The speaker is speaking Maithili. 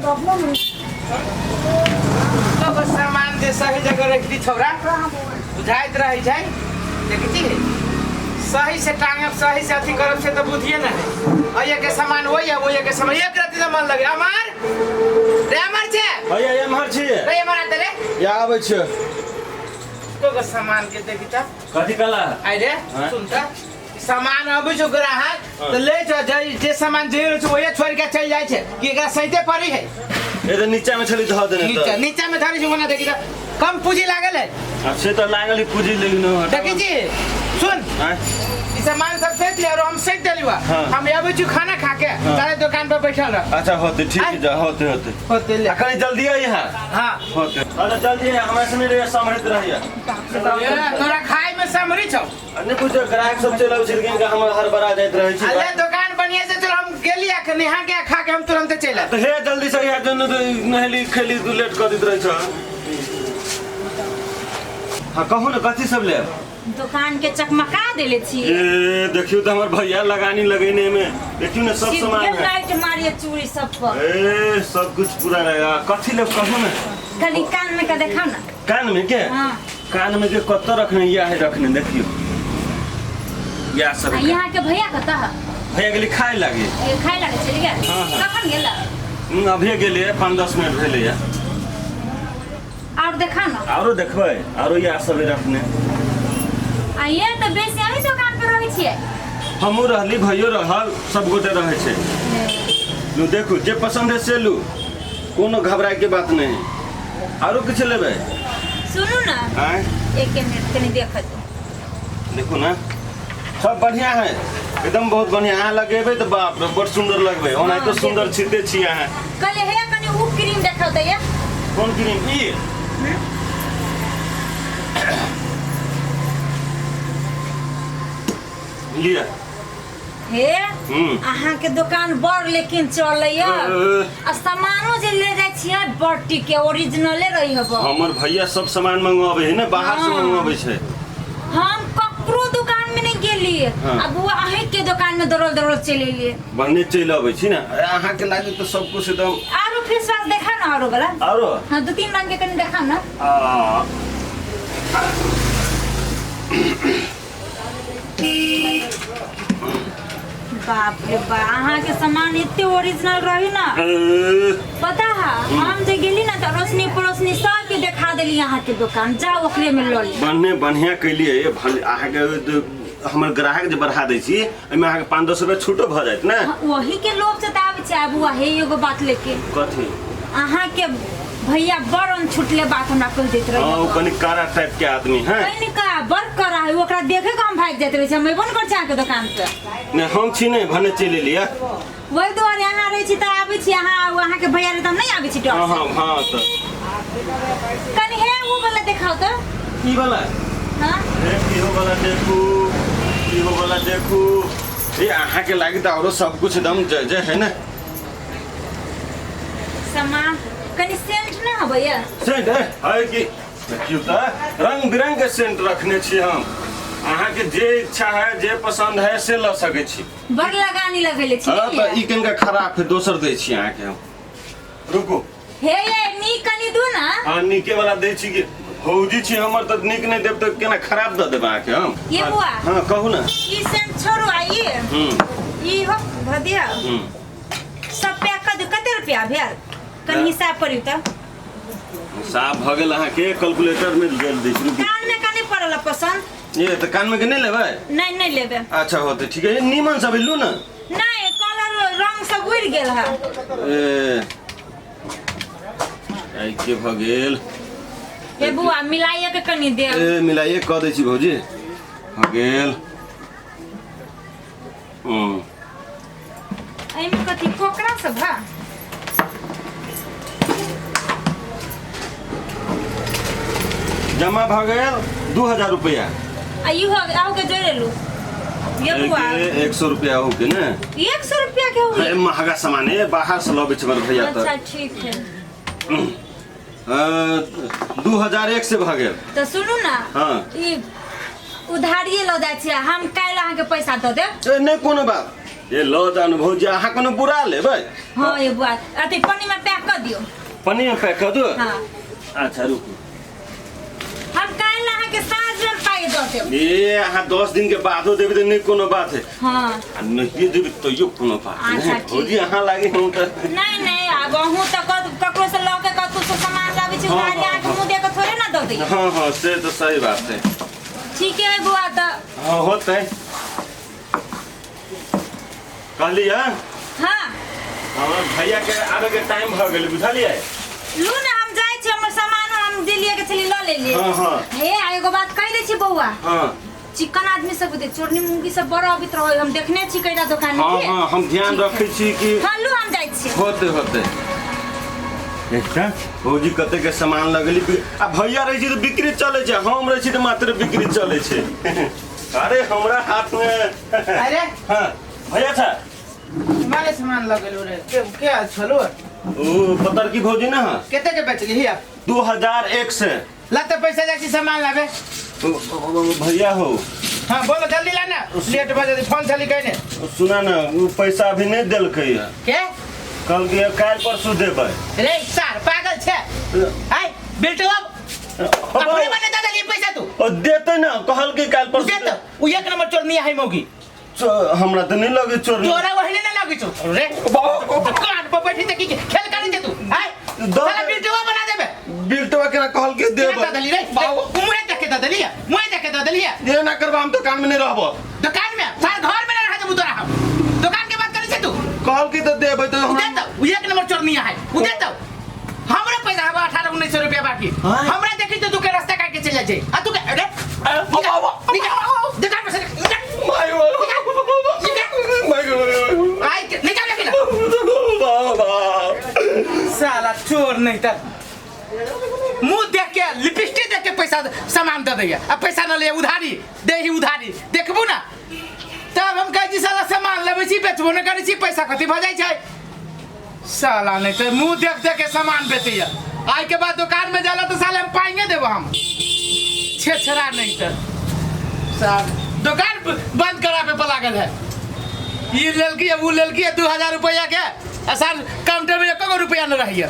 सब सामान जे सही जगह रख दी छौरा बुझाइत रहै छै देखै छी सही से टांगब सही से अथी करब से तऽ बुझिए ने है अइए के सामान ओइ है ओइए के सामान एक रत्ती मन लगे अमर रे अमर छे भैया एम्हर छियै रे अमर आते रे या आबै छियै को को सामान के देखी त कथी कला आइ रे हाँ? सुन त सामान अबै छौ ग्राहक हाँ। तऽ ले छौ जे जे सामान जे रहै छौ ओहे छोड़ि के चलि जाइ छै कि एकरा सैते पड़ी है ए तऽ नीचा मे छली धऽ देने नीचा तऽ नीचा में धरी छौ ओना देखी त कम पूंजी लागल है आब से तऽ लागल है पूंजी लेकिन देखी छी सुन आँय? ई सामान सब सैत ले और हम सैत देली बा हाँ। हम अबै छी खाना खा के हाँ। तारे दुकान पर बैठल रह अच्छा होते ठीक है जा होते होते होते ले आ कनी जल्दी आई यहाँ हाँ होते अच्छा जल्दी आइ, हमरा से नहीं रहिए सम्हरैत रहिए ए, तोरा खाय में समरी छौ आ नहि कुछ ग्राहक सब चलि आबै छै लेकिन हमर हड़बड़ा जाइत रहै छै अरे दुकान बढ़िया से चल हम गेली आ नेहा के खा के हम तुरंत चलि आएब। तऽ हे जल्दी से यहाँ जन नहेली खेली तू लेट कऽ दैत रहै छ हाँ कहू ने कथी सब लेब दुकान के चकमका देले छी ए देखियो तऽ हमर भैया लगानी लगेने में देखियो ने सब सामान सीधे है लाइट मारिए चूड़ी सब पर ए सब कुछ पूरा रहेगा कथी लेब कहू ने कनी कान में का देखाओ ना कान में के हाँ। कान में के कत रखने या है रखने देखियो या सब आ यहाँ के भैया कतऽ है भैया गेली खाए लागे ए, खाय लागे चलि गेल हाँ, हाँ। कखन गेल अभिये गेलियै 5-10 मिनट भेलैया। और देखा ना। आरो देखबै, आरो इएह सब रखने। आ ये तऽ बेसी अहीं दोकान पर रहै छियै। हमहूँ रहली, भैयो रहल, सब गोटे रहै छै। लू देखू, जे पसंद है से लू, कोनो घबराए के बात नहीं। आरो किछु लेबै? सुनू ना। आँय? एक मिनट कनी देखत। देखू ना, सब बढ़िया है, एकदम बहुत बढ़िया। अहाँ लगेबै तऽ बाप रे बड़ सुंदर लगबै। ओनाहितो सुंदर छिते छी अहाँ। कहले हे कनी उ क्रीम देखाउ दैया। कोन क्रीम? ई लिअ। हे, अहाँ के दुकान बड़ लेकिन चलैया आ सामानो जे ले जाइ छियै बड़ टिके ओरिजिनले रही हब। हमर भैया सब सामान मंगवाबै है ने, बाहर से मंगवाबै छै। हम ककरो दुकान में नहीं गेलिए। आ बुआ अहीं के दुकान में दौड़ल दौड़ल चलि एलिए। बने चलि अबै छी ने। अरे अहाँके लागे तऽ सब कुछ एकदम। आरो फेस वाश देखा ना, आरो वाला। आरो? हाँ, दू तीन रंग के कनी देखा ना। आ, बाप रे बा, अहाँ के सामान एते ओरिजिनल रही ना। पता है, हम जे गेली ना तऽ रोशनी पड़ोसनी सबके देखा देली अहाँ के दुकान, जाओ ओकरे में लऽ ली। बढ़िया बढ़िया कैलिए। भले अहाँके हमर ग्राहक जे बढ़ा दै छी, एहिमे अहाँके 5-10 रुपया छूटो भऽ जायत ने। हाँ, वही के लोभ से तऽ आबै छै। आबू हे एगो बात लेके। कथी? अहाँ के भैया बड़ अनछुटले बात हमरा कहि दैत रहे। हाँ, ओ कनि कारा टाइप के आदमी है। कनि का बड़ कड़ा है, ओकरा देखे के हम भागि जाइत रहै छी, हम अयबो ने करै छी अहाँके दुकान पे। नहि, हम छी नहि, भने चलि एलियै। वही दुआरे अहाँ रहै छी तऽ आबै छी अहाँ, अहाँके भैया रहै तऽ हम नहि आबै छी डर हाँ से। हाँ हाँ तऽ कनि हे ओ वाला देखाउ तऽ। ई वाला? हाँ। हे, इहो वाला देखू, इहो वाला देखू। ए अहाँके लागि तऽ औरो सब कुछ एकदम जय जय है ने। सामान कनि सेंट ना हबैया? सेंट है, है कि देखियौ तऽ रंग बिरंग के सेंट रखने छी हम। अहाँके जे इच्छा है, जे पसंद है से लऽ सकै छी। बड़ लगानी लगेले छी। हाँ तऽ ई कनिका खराब है, दोसर दै छी अहाँके हम, रुकू। हे ये नीक कनि दू ना। हाँ, नीके वाला दै छी कि भौजी छी हमर, तऽ नीक नहि देब तऽ केना खराब दऽ देब अहाँके हम? ये बुआ। हाँ, कहू ने। ई सेंट छोड़ू, आ ई ई हो धऽ दिअ। सब पैक कऽ दियौ। कते रुपया भेल, कनि हिसाब करियौ तऽ। साफ भऽ गेल अहाँके, कैलकुलेटर में जोड़ि दै छी, रुकू। कान में का नहीं पड़ल पसंद। ये तऽ कान में के नहि लेबै? नहीं, नहीं लेबै। अच्छा होतै, ठीक है, नीमन सब लू ने। नहीं, कलर रंग सब उड़ि गेल है। ए आइ के भऽ गेल? हे बुआ, मिलाइए के कनि देब। ए मिलाइए कऽ दै छी भौजी, भऽ गेल। एहिमे कथी कोकरा सब है? जमा भऽ गेल 2000 रुपया। आ इहो आउ के जोड़ि लू ये बुआ। 100 रुपया हो के ने। 100 रुपया के हो? अरे महंगा सामान है, बाहर से लबै छै हमर भैया अच्छा तऽ। ठीक है। 2001 से भऽ गेल। तऽ सुनू ना। हाँ। ई उधारिये लऽ जाइ छियै हम, काल्हि अहाँके पैसा दऽ देब। ए, नहि कोनो बात। ये लो जान भौजी अहाँ कोनो बुरा लेबै। हाँ ये बुआ अथी पन्नी में पैक कर दियो। पन्नी में पैक कर दो। हाँ। अच्छा रुकू, हम काल्हि अहाँ के साँझ में पाइ दऽ देब। ए अहाँ 10 दिन के बादो देबै तऽ नहि कोनो बात है। हाँ। आ नहिए देबै तैयो कोनो बात अच्छा, नहीं। ठीक। भौजी अहाँ लागे हम तऽ नहीं नहीं, आब अहूँ तऽ ककरो से लऽ के कतहु से सामान लाबै छी हाँ, उधारी, हाँ, अहाँके मुँह दे के थोड़े ना दऽ दैया। हाँ हाँ से तऽ सही बात है। ठीक है बुआ तऽ। हाँ होतै। कहलियै हाँ। हमर भैया के आबे के टाइम भऽ गेलै, बुझलियै? लू ना हम जाइ छी, हमर सामान हम दिल्ली के छली लऽ लेलियै। हाँ हाँ। हे आ एगो बात कहि दै छी बौआ। हाँ। चिकन आदमी सब दे चोरनी मुंगी सब बड़ अबित रहो, हम देखने छी कईटा दुकान में। हाँ के? हाँ हम ध्यान ठीक है। रखै छी कि हाँ लू हम जाइ छी। होते होते एकटा भौजी कते के सामान लगली आ भैया रहै छै तऽ बिक्री चलै छै, हम रहै छी तऽ मात्र बिक्री चलै छै। अरे हमरा हाथ में। अरे हाँ भैया था मारे सामान लगल रे के के छलो ओ पतर की भौजी ना। हाँ कते के बेच गेली 2001 से लाते पैसा जाइ छी सामान लाबे। भैया हो। हाँ बोलो जल्दी लाना, लेट भऽ जेतै, फोन छली कहने। सुना ना वो पैसा अभी नहीं देलकै है। के कल के काल्हि परसू देबै। रे सार पागल छै आइ बिल्टुआ अपने मने दे देली पैसा तू। ओ देतै ना, कहल के काल्हि परसू देत उ एक नंबर चोरनी है मौगी। हमरा तऽ नहीं लगे चोर। तोरा वही ना लगे छौ रे। दुकान पर बैठी ते की खेल करी ते तू आइ साला बिल्टुआ बना देबे। बिल्टुआ केना कहल के देबै। दे देली रे मुँहे देख के दे देली, मुँहे देख के दे देली। ये ना करबा हम दुकान में नहीं रहबो। दुकान में सार घर में ना रह देबू तोरा हम। दुकान के बात करी छे तू। कहल के तो देबै तो हमरा देत उ एक नंबर चोरनी है उ देत। हमरा पैसा हवा 18-19 रुपया बाकी। हमरा देखी तो तू के रास्ता काट के चल जाय छै आ तू के अरे निकाल दुकान में से निकाल। आई निकाल निकाल साला चोर नहीं त मुंह देख के लिपस्टिक देख के पैसा सामान दे दैया आ पैसा न ले उधारी दे ही उधारी देखबू ना तब हम कहै छी साला सामान लेबै छी बेचबो नहि करै छी पैसा कथी भऽ जाइ छै साला। नहीं तो मुंह देख देख के सामान बेचैया। आइ के बाद दुकान में जाला तो साले हम पाएंगे देबो हम छेछरा नहीं तो साल दुकान बंद कराबे पर लागल है। ई लेलकी है उ लेलकी है 2000 रुपया के आ साल काउंटर में एको रुपया न रहिए।